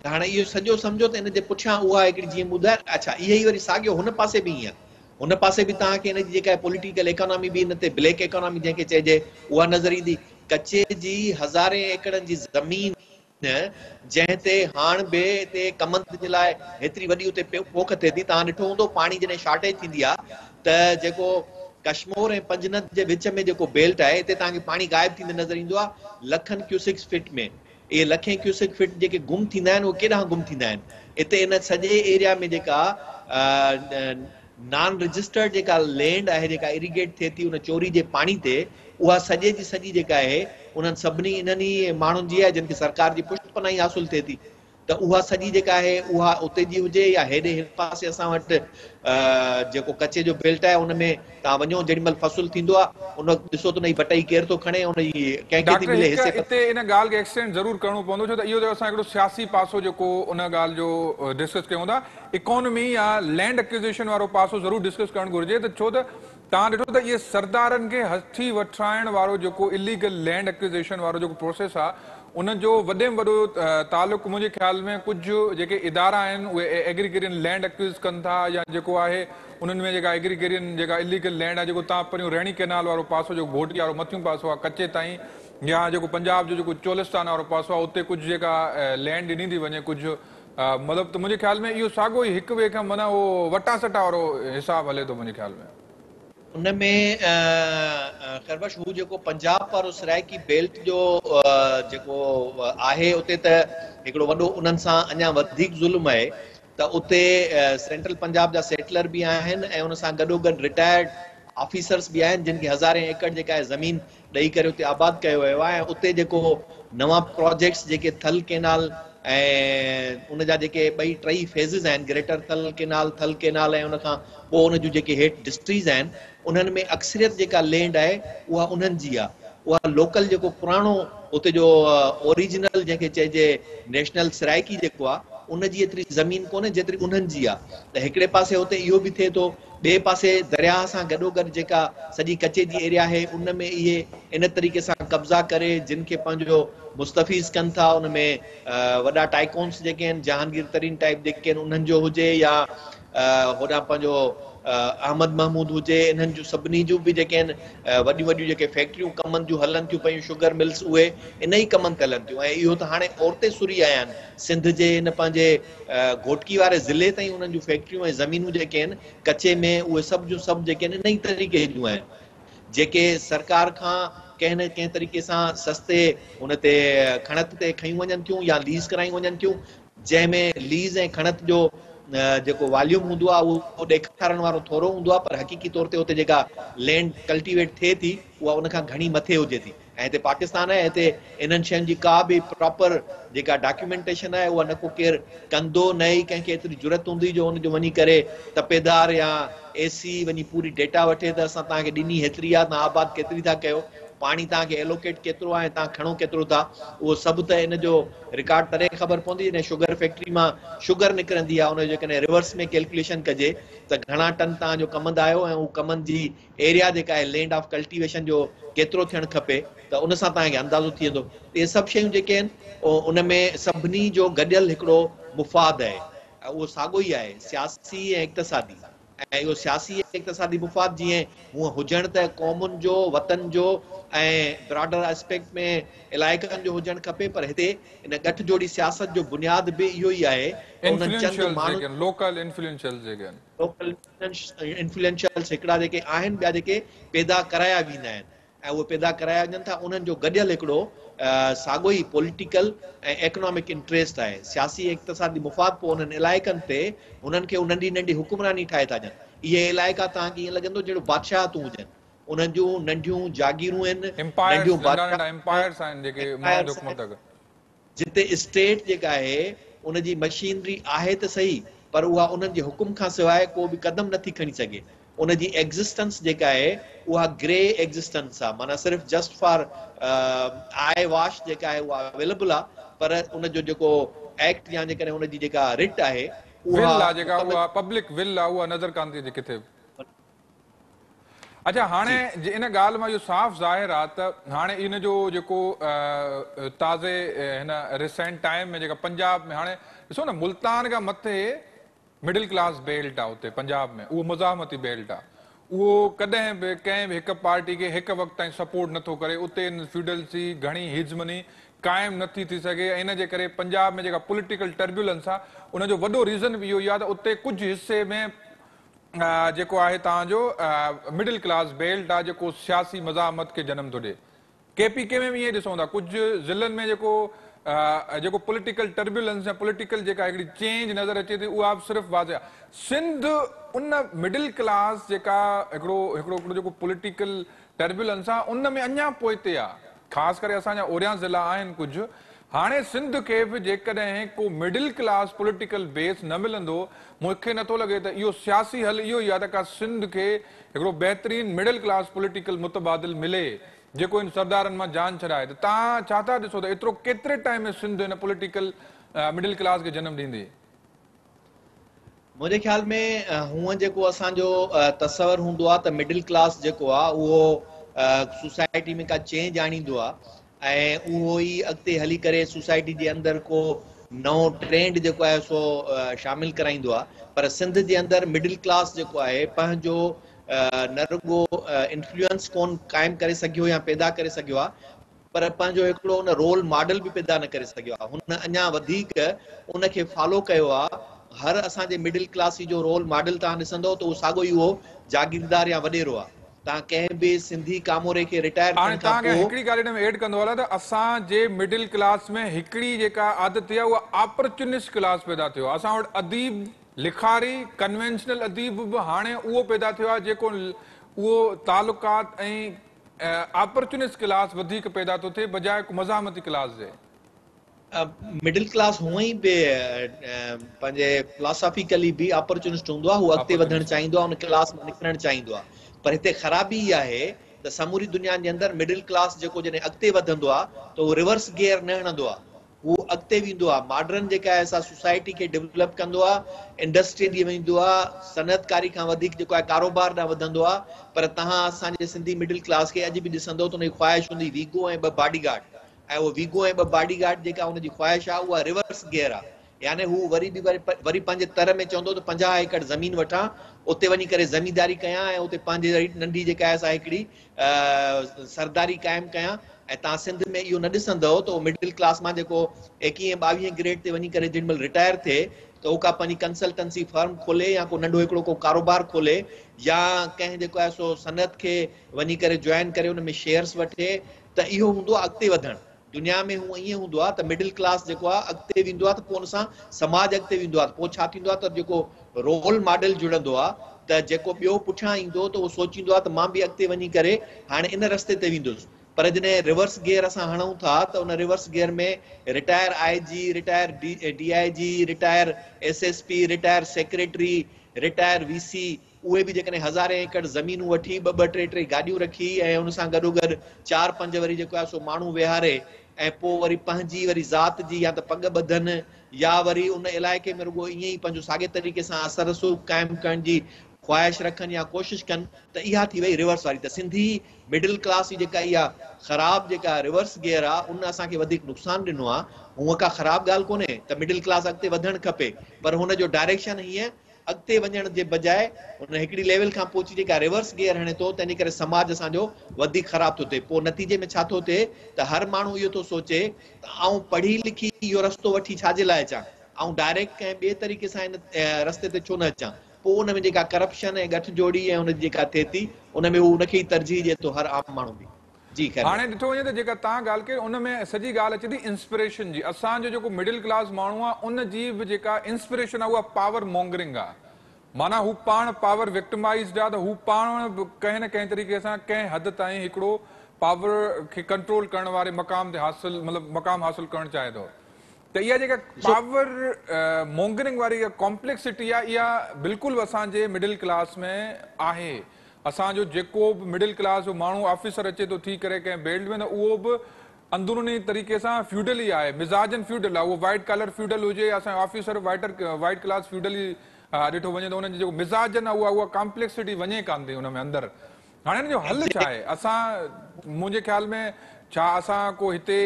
ته هاڻي اهو سڄو سمجهو ته ان جي پٺيان اها هڪڙي جيئن ٻڌايو اڇا اهي ئي وري ساڳيو هن پاسي به ائين آهي هن پاسي به توهان کي ان جي جيڪا پوليٽيڪل ايڪانامي به ان تي بليڪ ايڪانامي جنهن کي چئجي اها نظر ايندي ڪچي جي هزارين ايڪڙن جي زمين جنهن تي هاڻ به اتي ڪمند جي لاء هيتري وڏي اتي پوک ٿئي ٿي. توهان ڏٺو هوندو پاڻي جڏهن شارٽيج ٿيندي آهي ته جيڪو ڪشمور ۽ پنجند جي وچ ۾ جيڪو بيلٽ آهي اتي توهان کي پاڻي غائب ٿيندي نظر ايندو آهي لکن ڪيوسڪ فٽ ۾. اهي لکين ڪيوسڪ فٽ جيڪي گم ٿيندا آهن اهي ڪيڏانهن گم ٿيندا آهن؟ اتي ان سڄي ايريا ۾ جيڪا نان رجسٽرڊ جيڪا لينڊ آهي جيڪا اريگيٽ ٿئي ٿي ان چوري جي پاڻي تي اها سڄي جي سڄي جيڪا آهي انهن سڀني انهن ئي ماڻهن جي آهي جن کي سرڪار جي پشت پناهي حاصل ٿئي ٿي ته اها سڄي جيڪا آهي اها اتي جي هجي يا هيڏي هن پاسي اسان وٽ جيڪو ڪچي جو بيلٽ آهي ان ۾ توهان وڃو جيڏي مهل فصل ٿيندو آهي ان وقت ڏسو ته ان جي بٽئي ڪير ٿو کڻي ان جي ڪنهن کي ٿي
ڊاڪٽر
ملي
هڪ
حصي
اتي ان ڳالهه کي ايڪسٽينڊ ضرور ڪرڻو پوندو ڇو ته اهو ته اسان هڪڙو سياسي پاسو جيڪو ان ڳالهه جو ڊسڪس ڪيون ٿا اڪانومي يا لينڊ اڪيوزيشن وارو پاسو ضرور ڊسڪس ڪرڻ گهرجي ته ڇو ته توهان ڏٺو ته اهي سردارن کي هٿي وٺرائڻ وارو جيڪو اليگل لينڊ اڪيوزيشن وارو جيڪو پروسيس آ ان جو وڏي ۾ وڏو تعلق منهنجي خيال ۾ ڪجهه جيڪي ادارا آهن اهي ايگريگيرين لينڊ اڪيوز ڪن ٿا يا جيڪو آهي انهن ۾ جيڪا ايگريگيرين جيڪا اليگل لينڊ آ جيڪو توهان پريون ريڻي ڪينال وارو پاسو جيڪو گهوٽڪي وارو مٿيون پاسو آ ڪچي تائين يا جيڪو پنجاب جو جيڪو چولستان وارو پاسو آ اتي ڪجهه جيڪا لينڊ ڏني ٿي وڃي ڪجهه مطلب ته منهنجي خيال ۾ اهو ساڳيو ئي هڪ ٻئي کان معنيٰ اهو وٽا سٽا وارو حساب هلي ٿو منهنجي خيال ۾.
ان ۾ خيربخش هو جيڪو پنجاب وارو سرائيڪي بيلٽ جو جيڪو آهي اتي ته هڪڙو وڏو انهن سان اڃا وڌيڪ ظلم آهي ته اتي سينٽرل پنجاب جا سيٽلر به آهن ۽ ان سان گڏوگڏ رٽائرڊ آفيسرس به آهن جن کي هزارين ايڪڙ جيڪا آهي زمين ڏئي ڪري اتي آباد ڪيو ويو آهي ۽ اتي جيڪو نوان پراجيڪٽس جيڪي ٿل ڪينال ۽ ان جا جيڪي ٻئي ٽئي فيزز آهن greater Thal canal, Thal canal ۽ ان کان پوء ان جون جيڪي هيٺ ڊسٽريز آهن انهن ۾ اڪثريت جيڪا لينڊ آهي اها انهن جي آهي اها لوڪل جيڪو پراڻو اتي جو اوريجنل جنهن کي چئجي نيشنل سرائيڪي جيڪو آهي. ان جي ايتري زمين ڪونهي جيتري انهن جي آ ته هڪڙي پاسي هتي اهو به ٿئي ٿو ٻئي پاسي درياهه سان گڏوگڏ جيڪا سڄي ڪچي جي ايريا آهي ان ۾ اهي ان طريقي سان قبضا ڪري جن کي پنهنجو مستفيض ڪن ٿا ان ۾ وڏا ٽائيڪونس جيڪي آهن جهانگير ترين ٽائيپ جيڪي آهن انهن جو هجي يا هوڏانهن پنهنجو احمد محمود هجي انهن جون سڀني جون به جيڪي آهن وڏيون وڏيون جيڪي فيڪٽريون ڪمند جون هلن ٿيون پيون شگر ملز اهي ان ئي ڪمند تي هلن ٿيون ۽ اهو ته هاڻي اورتي سري آيا آهن سنڌ جي ان پنهنجي گهوٽڪي واري ضلعي تائين انهن جون فيڪٽريون ۽ زمينون جيڪي آهن ڪچي ۾ اهي سڀ جون سڀ جيڪي آهن ان ئي طريقي جون آهن جيڪي سرڪار کان ڪنهن نه ڪنهن طريقي سان سستي ان تي کڻت تي کنيون وڃن ٿيون يا ليز ڪرايون وڃن ٿيون جنهن ۾ ليز ۽ کڻت جو جيڪو واليوم هوندو آهي اهو ڏيکارڻ وارو ٿورو هوندو آهي پر حقيقي طور تي اتي جيڪا لينڊ ڪلٽيويٽ ٿئي ٿي اها ان کان گهڻي مٿي هجي ٿي ۽ هتي پاڪستان آهي هتي انهن شين جي ڪا به پراپر جيڪا ڊاڪيومينٽيشن آهي اها نه ڪو ڪير ڪندو نه ئي ڪنهن کي ايتري جرئت هوندي جو ان جو وڃي ڪري تپيدار يا اي سي وڃي پوري ڊيٽا وٺي ته اسان توهان کي ڏني هيتري آهي توهان آباد ڪيتري ٿا ڪيو پاڻي توهان کي ايلوڪيٽ ڪيترو آهي ۽ توهان کڻو ڪيترو ٿا اهو سڀ ته ان جو رڪارڊ تڏهن خبر پوندي جڏهن شگر فيڪٽري مان شگر نڪرندي آهي ان جو جيڪڏهن ريورس ۾ ڪيلڪيوليشن ڪجي ته گهڻا ٽن توهان جو ڪمند آيو ۽ اهو ڪمند جي ايريا جيڪا آهي لينڊ آف ڪلٽيويشن جو ڪيترو ٿيڻ کپي ته ان سان توهان کي اندازو ٿي ويندو ته اهي سڀ شيون جيڪي آهن ان ۾ سڀني جو گڏيل هڪڙو مفاد آهي ۽ اهو ساڳو ئي آهي سياسي ۽ اقتصادي. ۽ اهو سياسي ۽ اقتصادي مفاد جيئن هونء هجڻ ته قومن جو، وطن جو ۽ براڊر اسپيڪٽ ۾ علائقن جو هجڻ کپي پر هتي ان ڳٺ جوڙي سياست جو بنياد به اهو ئي آهي ته انهن چند
انفلوئنشلز
ماڻهن.
جيڪي آهن، لوڪل انفلوئنشلز جيڪي آهن.
لوڪل انفلوئنشلز هڪڙا جيڪي آهن ٻيا جيڪي پيدا ڪرايا ويندا آهن. ۽ اهي پيدا ڪرايا وڃن ٿا انهن جو گڏيل هڪڙو ساڳو ئي پوليٽيڪل ۽ ايڪنامڪ انٽريسٽ آهي سياسي ۽ اقتصادي مفاد پوء انهن علائقن تي هنن کي ننڍي ننڍي حڪمراني ٺاهي ٿا ڏين اهي علائقا توهان کي ائين لڳندو جهڙو بادشاهتون هجن انهن جون ننڍيون جاگيرون آهن
امپائرس
ننڍيون
ننڍا ننڍا
بادشاهتون
امپائرس آهن جيڪي ماڻهن تي
امپائرس
حڪومت
آهن
ٿا ڪن.
جتي اسٽيٽ جيڪا آهي ان جي مشينري آهي ته سهي پر اها انهن جي حڪم کان سواء ڪو به قدم نٿي کڻي سگهي. ان جي ايگزسٽنس جيڪا آهي اها گري ايگزسٽنس آهي معنيٰ صرف جسٽ فار آء واش جيڪا آهي اها اويليبل آهي پر ان جو جيڪو ايڪٽ يا جيڪڏهن ان جي جيڪا رٽ آهي
ول
اها
آهي جيڪا
مڪمل
اها پبلڪ ول آهي اها نظر ڪانه ٿي اچي ڪٿي به. اڇا هاڻي
جي.
ان ڳالهه مان اهو صاف ظاهر آ ته هاڻي ان جو جيڪو تازي هن ريسينٽ ٽائيم ۾ جيڪا پنجاب ۾ هاڻي ڏسو نه ملتان کان مٿي مڊل ڪلاس بيلٽ آ اتي پنجاب ۾ اهو مزاحمتي بيلٽ آ اهو ڪڏهن به ڪنهن به هڪ پارٽي کي هڪ وقت تائين سپورٽ نٿو ڪري اتي ان فيوڊلسي گهڻي هيجمني قائم نٿي ٿي سگهي ۽ ان جي ڪري پنجاب ۾ جيڪا پوليٽيڪل ٽربيولنس آ ان جو وڏو ريزن به اهو ئي آ ته اتي ڪجهه حصي ۾ جيڪو آهي توهان جو مڊل ڪلاس بيلٽ آ جيڪو سياسي مزاحمت کي جنم ٿو ڏي. ڪي پي ڪي ۾ به ائين ڏسون ٿا ڪجهه ضلعن ۾ جيڪو جيڪو پوليٽيڪل ٽربيولنس يا پوليٽيڪل جيڪا هڪڙي چينج نظر اچي ٿي اها به صرف واضح آ. سنڌ ان مڊل ڪلاس جيڪا هڪڙو هڪڙو هڪڙو جيڪو پوليٽيڪل ٽربيولنس آ ان ۾ اڃا پوئتي آ خاص ڪري اسان جا اوريان ضلعا آهن ڪجهه هاڻي سنڌ کي به جيڪڏهن ڪو مڊل ڪلاس پوليٽيڪل بيس نه ملندو، مون کي نٿو لڳي ته اهو سياسي حل اهو ئي آهي ته ڪا سنڌ کي هڪڙو بهترين مڊل ڪلاس پوليٽيڪل متبادل ملي جيڪو ان سردارن مان جان ڇڏائي ته توهان ڇا ٿا ڏسو ته ايترو ڪيتري ٽائيم ۾ سنڌ هن پوليٽيڪل مڊل ڪلاس کي جنم ڏيندي؟
منهنجي خيال ۾ هونئن جيڪو اسان جو تصور هوندو آهي ته مڊل ڪلاس جيڪو آهي اهو سوسائٽي ۾ ڪا چينج آڻيندو آهي ۽ اهو ئي اڳتي هلي ڪري سوسائٽي جي اندر ڪو نئون ٽرينڊ جيڪو آهي سو شامل ڪرائيندو آهي پر سنڌ جي اندر مڊل ڪلاس جيڪو آهي پنهنجو نه رڳو انفلوئنس ڪون قائم ڪري سگهيو يا پيدا ڪري سگهيو آهي پر پنهنجو هڪڙو ان رول ماڊل به پيدا نه ڪري سگهيو آهي. هن اڃا وڌيڪ ان کي فالو ڪيو آهي. هر اسان جي مڊل ڪلاسي جو رول ماڊل توهان ڏسندؤ ته اهو ساڳو ئي اهو جاگيردار يا وڏيرو آهي. توهان ڪنهن به سنڌي ڪاموري کي رٽائر
هاڻي
ٿيڻ کان
توهان کي
پوء.
هڪڙي ڳالهه هن ۾ ايڊ ڪندو هلان ته اسان جي مڊل ڪلاس ۾ هڪڙي جيڪا عادت ٿي آهي اها آپرچونسٽ ڪلاس پيدا ٿيو آهي. اسان وٽ اديب، لکاري، ڪنوينشنل اديب به هاڻي اهو پيدا ٿيو آهي جيڪو اهو تعلقات ۽ آپرچونسٽ ڪلاس وڌيڪ پيدا ٿو ٿئي بجاء مزاحمتي ڪلاس جي.
مڊل ڪلاس هونئن ئي به پنهنجي فلاسافيڪلي به آپرچونسٽ هوندو آهي، هو اڳتي وڌڻ چاهيندو آهي، ان ڪلاس مان نڪرڻ چاهيندو آهي پر هتي خرابي اها آهي ته سموري دنيا جي اندر مڊل ڪلاس جيڪو جڏهن اڳتي وڌندو آهي ته اهو ريورس گيئر نه هڻندو آهي. هو اڳتي ويندو آ، ماڊرن جيڪا آهي سا سوسائٽي کي ڊولپ ڪندو آ، انڊسٽري ڏي ويندو آ، صنعتڪاري کان وڌيڪ جيڪو آهي ڪاروبار ڏانهن وڌندو آ، پر توهان اسان جي سنڌي مڊل ڪلاس کي اڄ به ڏسندو ته ان جي خواهش هوندي ويگو ۽ ٻه باڊي گارڊ ۽ اهو ويگو ۽ ٻه باڊي گارڊ جيڪا ان جي خواهش آ اها ريورس گيئر آ يعني هو وري به وري پنهنجي تر ۾ چوندو ته 50 ايڪڙ زمين وٺان اتي وڃي ڪري زمينداري ڪيان ۽ اتي پنهنجي ننڍي جيڪا آهي سا هڪڙي سرداري قائم ڪيان ۽ توهان سنڌ ۾ اهو نه ڏسندؤ ته اهو مڊل ڪلاس مان جيڪو ايڪيهين ٻاويهين گريڊ تي وڃي ڪري جنهن مهل رٽائر ٿئي ته اهو ڪا پنهنجي ڪنسلٽنسي فرم کولي يا ڪو ننڍو هڪڙو ڪو ڪاروبار کولي يا ڪنهن جيڪو آهي سو صنعت کي وڃي ڪري جوائن ڪري ان ۾ شيئرس وٺي ته اهو هوندو آهي اڳتي وڌڻ. دنيا ۾ هونء ائين هوندو آهي ته مڊل ڪلاس جيڪو آهي اڳتي ويندو آهي ته پوء ان سان سماج اڳتي ويندو آهي ته پوء ڇا ٿيندو آهي ته جيڪو رول ماڊل جڙندو آهي ته جيڪو ٻيو پٺيان ايندو ته اهو سوچيندو آهي ته مان به اڳتي وڃي ڪري هاڻي ان رستي تي ويندس پر جڏهن ريورس گيئر اسان هڻون ٿا ته ان reverse gear ۾ retire I G, retire D I G, retire S S P, retire secretary, retire V C اهي به جيڪڏهن هزارين ايڪڙ زمينون وٺي ٻه ٻه ٽي ٽي گاڏيون رکي ۽ ان سان گڏوگڏ چار پنج وري جيڪو آهي سو ماڻهو ويهاري ۽ پوء وري پنهنجي وري ذات جي يا ته پڳ ٻڌن يا وري ان علائقي ۾ رڳو ائين ئي پنهنجو ساڳي طريقي سان اثر رسوخ قائم ڪرڻ جي خواهش رکن يا ڪوشش ڪن ته اها ٿي وئي ريورس واري ته سنڌي مڊل ڪلاس جي جيڪا اها خراب جيڪا ريورس گيئر آ ان اسان کي وڌيڪ نقصان ڏنو آ. هونء ڪا خراب ڳالهه ڪونهي ته مڊل ڪلاس اڳتي وڌڻ کپي پر هن جو ڊائريڪشن هيئن اڳتي وڃڻ جي بجاء هن هڪڙي ليول کان پهچي جيڪا ريورس گيئر هڻي ٿو تنهن جي ڪري سماج اسان جو وڌيڪ خراب ٿو ٿئي پوء نتيجي ۾ ڇا ٿو ٿئي ته هر ماڻهو اهو ٿو سوچي ته آئون پڙهي لکي اهو رستو وٺي ڇا جي لاء اچان آئون ڊائريڪٽ ڪنهن ٻئي طريقي سان ان رستي تي ڇو نه اچان پوء ان ۾ جيڪا ڪرپشن ۽ ڳٺ جوڙي ۽ ان جي جيڪا ٿئي ٿي ان ۾ هو ان کي ئي ترجيح ڏئي ٿو هر عام ماڻهو به. جي خير
هاڻي ڏٺو وڃي ته جيڪا توهان ڳالهه ڪئي ان ۾ سڄي ڳالهه اچي ٿي انسپريشن جي اسان جو جيڪو مڊل ڪلاس ماڻهو آهي ان جي به جيڪا انسپريشن آهي اها پاور مونگرنگ آهي معنيٰ هو پاڻ پاور وڪٽمائزڊ آهي ته هو پاڻ به ڪنهن نه ڪنهن طريقي سان ڪنهن حد تائين هڪڙو پاور کي ڪنٽرول ڪرڻ واري مقام تي حاصل مطلب مقام حاصل ڪرڻ چاهي ٿو ته اها جيڪا پاور مونگرنگ واري ڪامپليڪسٽي آهي اها بلڪل به اسان جي مڊل ڪلاس ۾ آهي اسان جو جيڪو به مڊل ڪلاس جو ماڻهو آفيسر اچي ٿو ٿي ڪري ڪنهن بيلٽ ۾ ته اهو به اندروني طريقي سان فيوڊل ئي آهي مزاجن فيوڊل آهي اهو وائيٽ ڪالر فيوڊل هجي يا اسان جو آفيسر وائيٽر وائيٽ ڪلاس فيوڊل ئي ڏٺو وڃي ته انهن جي جيڪو مزاجن آهي اها اها ڪامپليڪسٽي وڃي ڪانه ٿي ان ۾ اندر هاڻي ان جو حل ڇا آهي اسان منهنجي خيال ۾ ڇا اسان ڪو هتي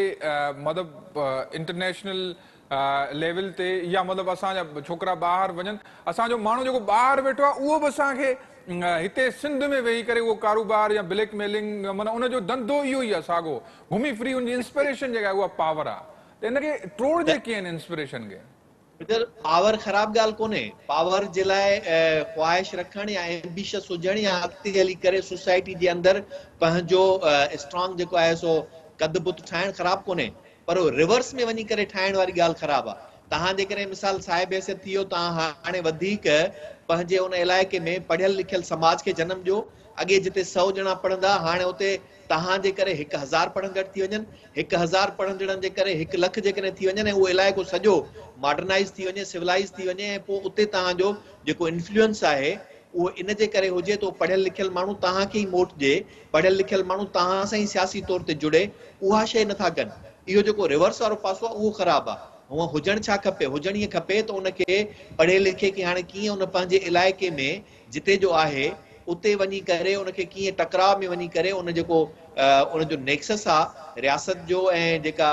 مطلب انٽرنيشنل ليول تي يا مطلب اسان جا ڇوڪرا ٻاهر وڃن اسان جو ماڻهو جيڪو ٻاهر ويٺو آهي اهو به اسان کي هتي سنڌ ۾ ويهي ڪري اهو ڪاروبار يا بليڪ ميلنگ معنيٰ ان جو ڌنڌو اهو ئي آهي ساڳو گهمي ڦري ان جي انسپريشن جيڪا آهي اها پاور آهي ته ان کي ٽوڙجي ڪيئن ان انسپريشن کي؟
بيدل پاور خراب ڳالهه ڪونهي پاور جي لاء خواهش رکڻ يا ايمبيشس هجڻ يا اڳتي هلي ڪري سوسائٽي جي اندر پنهنجو اسٽرانگ جيڪو آهي سو قد بت ٺاهڻ خراب ڪونهي پر اهو ريورس ۾ وڃي ڪري ٺاهڻ واري ڳالهه خراب آ. توهان جيڪڏهن مثال صاحب حيثيت ٿي ويو توهان هاڻي وڌيڪ پنهنجي ان علائقي ۾ پڙهيل لکيل سماج کي جنم ڏيو. اڳي جتي سئو ڄڻا پڙهندا هاڻي اتي توهان جي ڪري 1000 پڙهندڙ ٿي وڃن. 1000 پڙهندڙن جي ڪري 1 لک جيڪڏهن ٿي وڃن ۽ اهو علائقو سڄو ماڊرنائيز ٿي وڃي، سولائيز ٿي وڃي ۽ پوء اتي توهان جو جيڪو انفلوئنس آهي اهو ان جي ڪري هجي ته اهو پڙهيل لکيل ماڻهو توهان کي ئي موٽ ڏئي، پڙهيل لکيل ماڻهو توهان سان ئي سياسي طور تي جڙي، اها شيء نٿا ڪن. اهو جيڪو ريورس وارو پاسو آهي اهو خراب آهي. هونء هجڻ ڇا کپي؟ هجڻ ائين کپي ته ان کي پڙهي لکي کي هاڻي ڪيئن ان پنهنجي علائقي ۾ جتي جو آهي اتي وڃي ڪري ان کي ڪيئن ٽڪراء ۾ وڃي ڪري ان جيڪو ان جو نيڪسس آ رياست جو ۽ جيڪا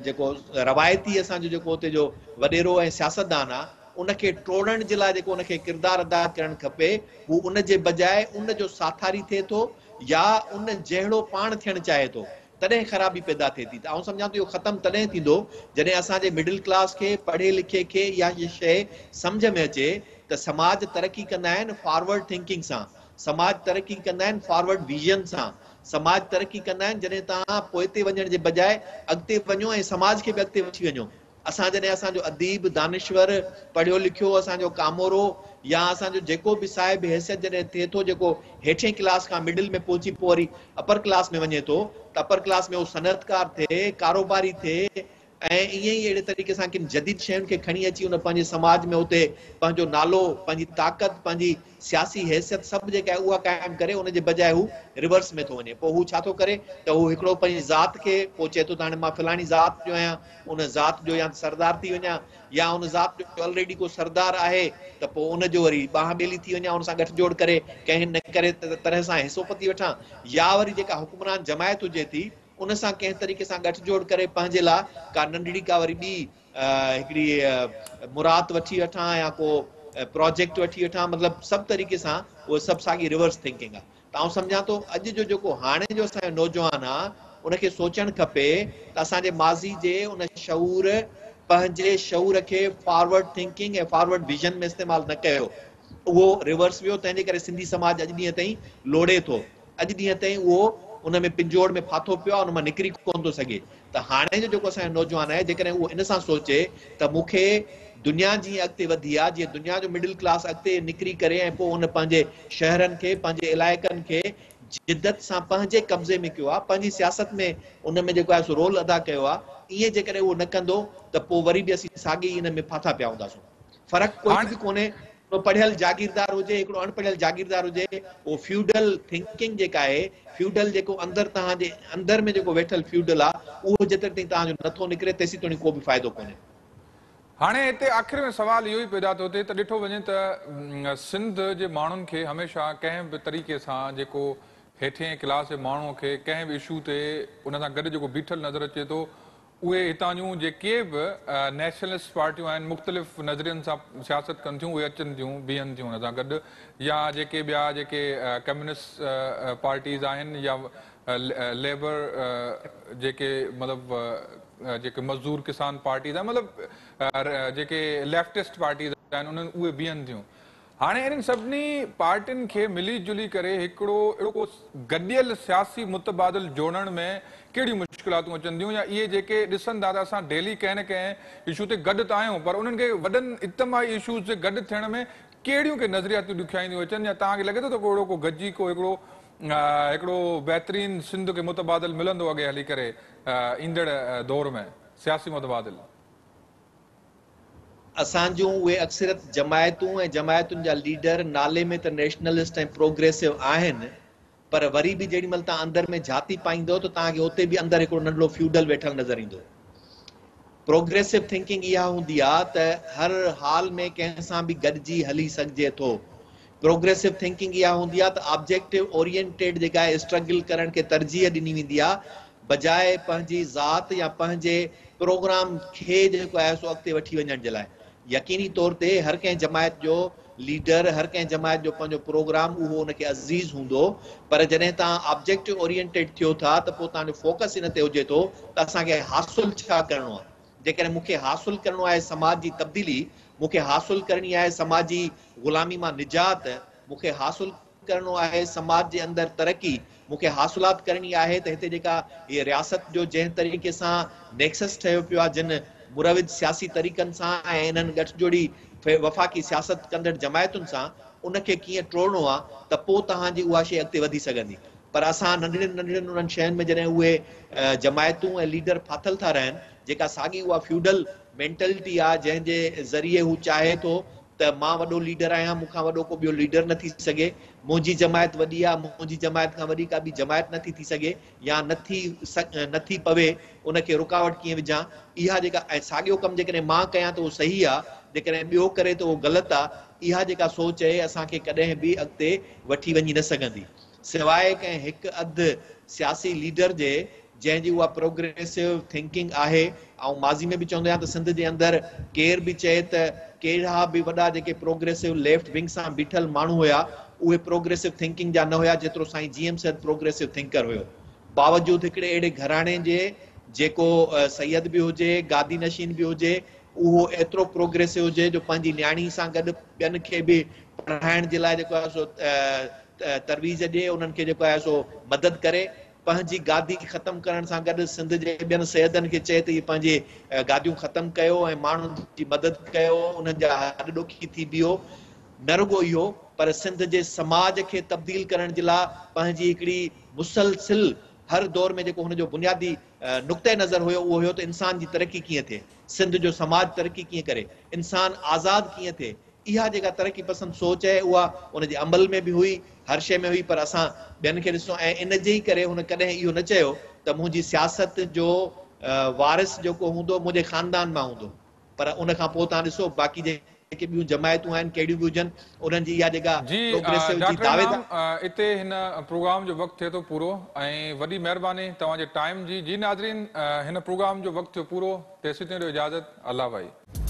جيڪو روايتي اسان جو جيڪو اتي جو وڏيرو ۽ سياستدان آ ان کي ٽوڙڻ جي لاء جيڪو ان کي ڪردار ادا ڪرڻ کپي هو ان جي بجاء ان جو ساٿاري ٿئي ٿو يا ان جهڙو پاڻ ٿيڻ چاهي ٿو تڏهن خرابي پيدا ٿئي ٿي ته آئون سمجهان ٿو اهو ختم تڏهن ٿيندو جڏهن اسان جي مڊل ڪلاس کي پڙهي لکي کي اها شيء سمجهه ۾ اچي ته سماج ترقي ڪندا آهن فارورڊ ٿنڪنگ سان سماج ترقي ڪندا آهن فارورڊ ويزن سان سماج ترقي ڪندا آهن جڏهن توهان پوئتي وڃڻ جي بجاء اڳتي وڃو ۽ سماج کي به اڳتي وٺي وڃو. اسان جڏهن اسان جو اديب، دانشور، پڙهيو لکيو اسان جو ڪامورو يا اسان جو جيڪو به صاحب حيثيت جڏهن ٿئي ٿو جيڪو هيٺين ڪلاس کان مڊل ۾ پهچي پوء وري اپر ڪلاس ۾ وڃي ٿو ته اپر ڪلاس ۾ هو صنعتڪار ٿئي، ڪاروباري ٿئي، ۽ ائين ئي اهڙي طريقي سان ڪن جديد شين کي کڻي اچي ان پنهنجي سماج ۾ اتي پنهنجو نالو، پنهنجي طاقت، پنهنجي سياسي حيثيت سڀ جيڪا آهي اها قائم ڪري ان جي بجاء هو ريورس ۾ ٿو وڃي. پوء هو ڇا ٿو ڪري ته هو هڪڙو پنهنجي ذات کي پوء چئي ٿو ته هاڻي مان فلاڻي ذات جو آهيان ان ذات جو يا ته سردار ٿي وڃان يا ان ذات جو الريڊي ڪو سردار آهي ته پوء ان جو وري ٻانهن ٻيلي ٿي وڃان ان سان ڳٺ جوڙ ڪري ڪنهن نه ڪري طرح سان حصو پتي وٺان يا وري جيڪا حڪمران جماعت هجي ٿي ان سان ڪنهن طريقي سان ڳٺ جوڙ ڪري پنهنجي لاء ڪا ننڍڙي ڪا وري ٻي هڪڙي مراعت وٺي وٺان يا ڪو پراجيڪٽ وٺي وٺان مطلب سڀ طريقي سان اهو سڀ ساڳي ريورس ٿنڪنگ آ ته آئون سمجهان ٿو اڄ جو جيڪو هاڻي جو اسان جو نوجوان آ ان کي سوچڻ کپي ته اسان جي ماضي جي ان شعور پنهنجي شعور کي فارورڊ ٿنڪنگ ۽ فارورڊ ويزن ۾ استعمال نه ڪيو اهو ريورس ويو تنهن جي ڪري سنڌي سماج اڄ ڏينهن تائين لوڙي ٿو. اڄ ڏينهن تائين اهو ان ۾ پنجوڙ ۾ ڦاٿو پيو آهي ان مان نڪري ڪونه ٿو سگهي ته هاڻي جو جيڪو اسان جو نوجوان آهي جيڪڏهن اهو ان سان سوچي ته مون کي دنيا جيئن اڳتي وڌي آهي جيئن دنيا جو مڊل ڪلاس اڳتي نڪري ڪري ۽ پوء ان پنهنجي شهرن کي پنهنجي علائقن کي جدت سان پنهنجي قبضي ۾ ڪيو آهي پنهنجي سياست ۾ ان ۾ جيڪو آهي سو رول ادا ڪيو آهي ائين جيڪڏهن اهو نه ڪندو ته پوء وري به اسين ساڳي ئي ان ۾ ڦاٿا پيا هونداسون فرق ڪوئي
هاڻي
به ڪونهي هڪڙو پڙهيل جاگيردار هجي، هڪڙو اڻ پڙهيل جاگيردار هجي، اهو فيوڊل ٿنڪنگ جيڪا آهي، فيوڊل جيڪو اندر توهان جي اندر ۾ جيڪو ويٺل فيوڊل آ، اهو جيتري تائين توهان جو نٿو نڪري تيسين توڻي ڪو به فائدو ڪونهي.
هاڻي هتي آخر ۾ سوال اهو ئي پيدا ٿو ٿئي ته ڏٺو وڃي ته سنڌ جي ماڻهن کي هميشه ڪنهن به طريقي سان جيڪو هيٺئين ڪلاس جي ماڻهو کي ڪنهن به اشو تي ان سان گڏ جيڪو بيٺل نظر اچي ٿو اهي هتان جون جيڪي به نيشنلسٽ پارٽيون آهن مختلف نظرين سان سياست ڪن ٿيون اهي اچن ٿيون بيهن ٿيون ان سان گڏ يا جيڪي ٻيا جيڪي ڪميونسٽ پارٽيز آهن يا ليبر جيڪي مطلب جيڪي مزدور ڪسان پارٽيز آهن مطلب جيڪي ليفٽسٽ پارٽيز آهن انهن اهي بيهن ٿيون هاڻي انهن سڀني پارٽين کي ملي جلي ڪري هڪڙو اهڙو ڪو گڏيل سياسي متبادل جوڙڻ ۾ ڪهڙيون مشڪلاتون اچن ٿيون يا اهي جيڪي ڏسن ٿا ته اسان ڊيلي ڪنهن نه ڪنهن اشو تي گڏ ته آهيون پر انهن کي وڏن اجتماعي اشوز تي گڏ ٿيڻ ۾ ڪهڙيون ڪي نظرياتيون ڏکيائيون ٿيون اچن يا توهان کي لڳي ٿو ته ڪو اهڙو ڪو گڏجي ڪو هڪڙو هڪڙو بهترين سنڌ کي متبادل ملندو اڳي هلي ڪري ايندڙ دور ۾ سياسي متبادل.
اسان جون اهي اڪثريت جماعتون ۽ جماعتن جا ليڊر نالي ۾ ته نيشنلسٽ ۽ پروگريسو آهن پر وري به جيڏي مهل توهان اندر ۾ جهاتي پائيندؤ ته توهان کي اتي به اندر هڪڙو ننڍڙو فيوڊل ويٺل نظر ايندو. پروگريسو ٿنڪنگ اها هوندي آ ته هر حال ۾ ڪنهن سان به گڏجي هلي سگهجي ٿو. پروگريسو ٿنڪنگ اها هوندي آ ته آبجيڪٽو اورينٽيڊ جيڪا آهي اسٽرگل ڪرڻ کي ترجيح ڏني ويندي آ بجاء پنهنجي ذات يا پنهنجي پروگرام کي جيڪو آهي سو اڳتي وٺي وڃڻ جي لاء. يقيني طور تي هر ڪنهن جماعت جو ليڊر هر ڪنهن جماعت جو پنهنجو پروگرام اهو ان کي عزيز هوندو پر جڏهن توهان آبجيڪٽو اورينٽيڊ ٿيو ٿا ته پوء توهان جو فوڪس ان تي هجي ٿو ته اسان کي حاصل ڇا ڪرڻو آهي. جيڪڏهن مون کي حاصل ڪرڻو آهي سماج جي تبديلي، مون کي حاصل ڪرڻي آهي سماجي غلامي مان نجات، مون کي حاصل ڪرڻو آهي سماج جي اندر ترقي، مون کي حاصلات ڪرڻي آهي ته هتي جيڪا هيء رياست جو جنهن طريقي سان نيڪسس ٺهيو پيو آهي جن مروج سياسي طريقن سان ۽ انهن ڳٺجوڙي وفاقي سياست ڪندڙ جماعتن سان ان کي ڪيئن ٽوڙڻو آهي ته پوء توهان جي اها شيء اڳتي وڌي سگهندي پر اسان ننڍڙين ننڍڙين انهن شين ۾ جڏهن اهي جماعتون ۽ ليڊر ڦاٿل ٿا رهن جيڪا ساڳي اها فيوڊل مينٽلٽي آهي جنهن جي ذريعي هو چاهي ٿو ته مان وڏو ليڊر آهيان، مون کان وڏو ڪو ٻيو ليڊر نه ٿي سگهي، منهنجي جماعت وڏي آ، منهنجي جماعت کان وڏي ڪا ٻي جماعت نه ٿي ٿي سگهي يا نه ٿي نه ٿي پوي، ان کي رڪاوٽ ڪيئن وجهان، اها جيڪا ۽ ساڳيو ڪم جيڪڏهن مان ڪيان ته اهو صحيح آ، جيڪڏهن ٻيو ڪري ته اهو غلط آ، اها جيڪا سوچ اهي اسان کي ڪڏهن به اڳتي وٺي وڃي نه سگهندي. سواء ڪنهن هڪ اڌ سياسي ليڊر جي جنهن جي اها پروگريسو ٿنڪنگ آهي. آئون ماضي ۾ به چوندو آهيان ته سنڌ جي اندر ڪير به چئي ته ڪهڙا به وڏا جيڪي پروگريسو ليفٽ ونگ سان بيٺل ماڻهو هيا اهي پروگريسو ٿنڪنگ جا نه هيا جيترو سائين جي ايم سيد پروگريسو ٿنڪر هيو. باوجود هڪڙي اهڙي گهراڻي جي جيڪو سيد به هجي گادي نشين به هجي اهو ايترو پروگريسو هجي جو پنهنجي نياڻي سان گڏ ٻين کي به پڙهائڻ جي لاء جيڪو آهي سو ترويج ڏئي انهن کي جيڪو آهي سو مدد ڪري. پنهنجي گادي ختم ڪرڻ سان گڏ سنڌ جي ٻين سيدن کي چئي ته اهي پنهنجي گاديون ختم ڪيو ۽ ماڻهن جي مدد ڪيو انهن جا هڏ ڏوکي ٿي بيهو. نه رڳو اهو پر سنڌ جي سماج کي تبديل ڪرڻ جي لاء پنهنجي هڪڙي مسلسل هر دور ۾ جيڪو هن جو بنيادي نقطه نظر هيو اهو هيو ته انسان جي ترقي ڪيئن ٿئي، سنڌ جو سماج ترقي ڪيئن ڪري، انسان آزاد ڪيئن ٿئي، اها جيڪا ترقي پسند سوچ آهي اها ان جي عمل ۾ به هئي، هر شيء ۾ هئي پر اسان ٻين کي ڏسون ۽ ان جي ئي ڪري هن ڪڏهن اهو نه چيو ته منهنجي سياست جو وارث جيڪو هوندو منهنجي خاندان مان هوندو پر ان کان پوء توهان ڏسو باقي جيڪي ٻيون جماعتون آهن ڪهڙيون به هجن انهن جي اها جيڪا
جي
پروگريسو جي
ڊاڪٽر
دعويدار.
انعام اتي هن پروگرام جو وقت ٿئي ٿو پورو ۽ وڏي مهرباني توهان جي ٽائيم جي جي ناظرين هن پروگرام جو وقت ٿيو پورو تيسين تائين ڏيو اجازت الله ڀائي.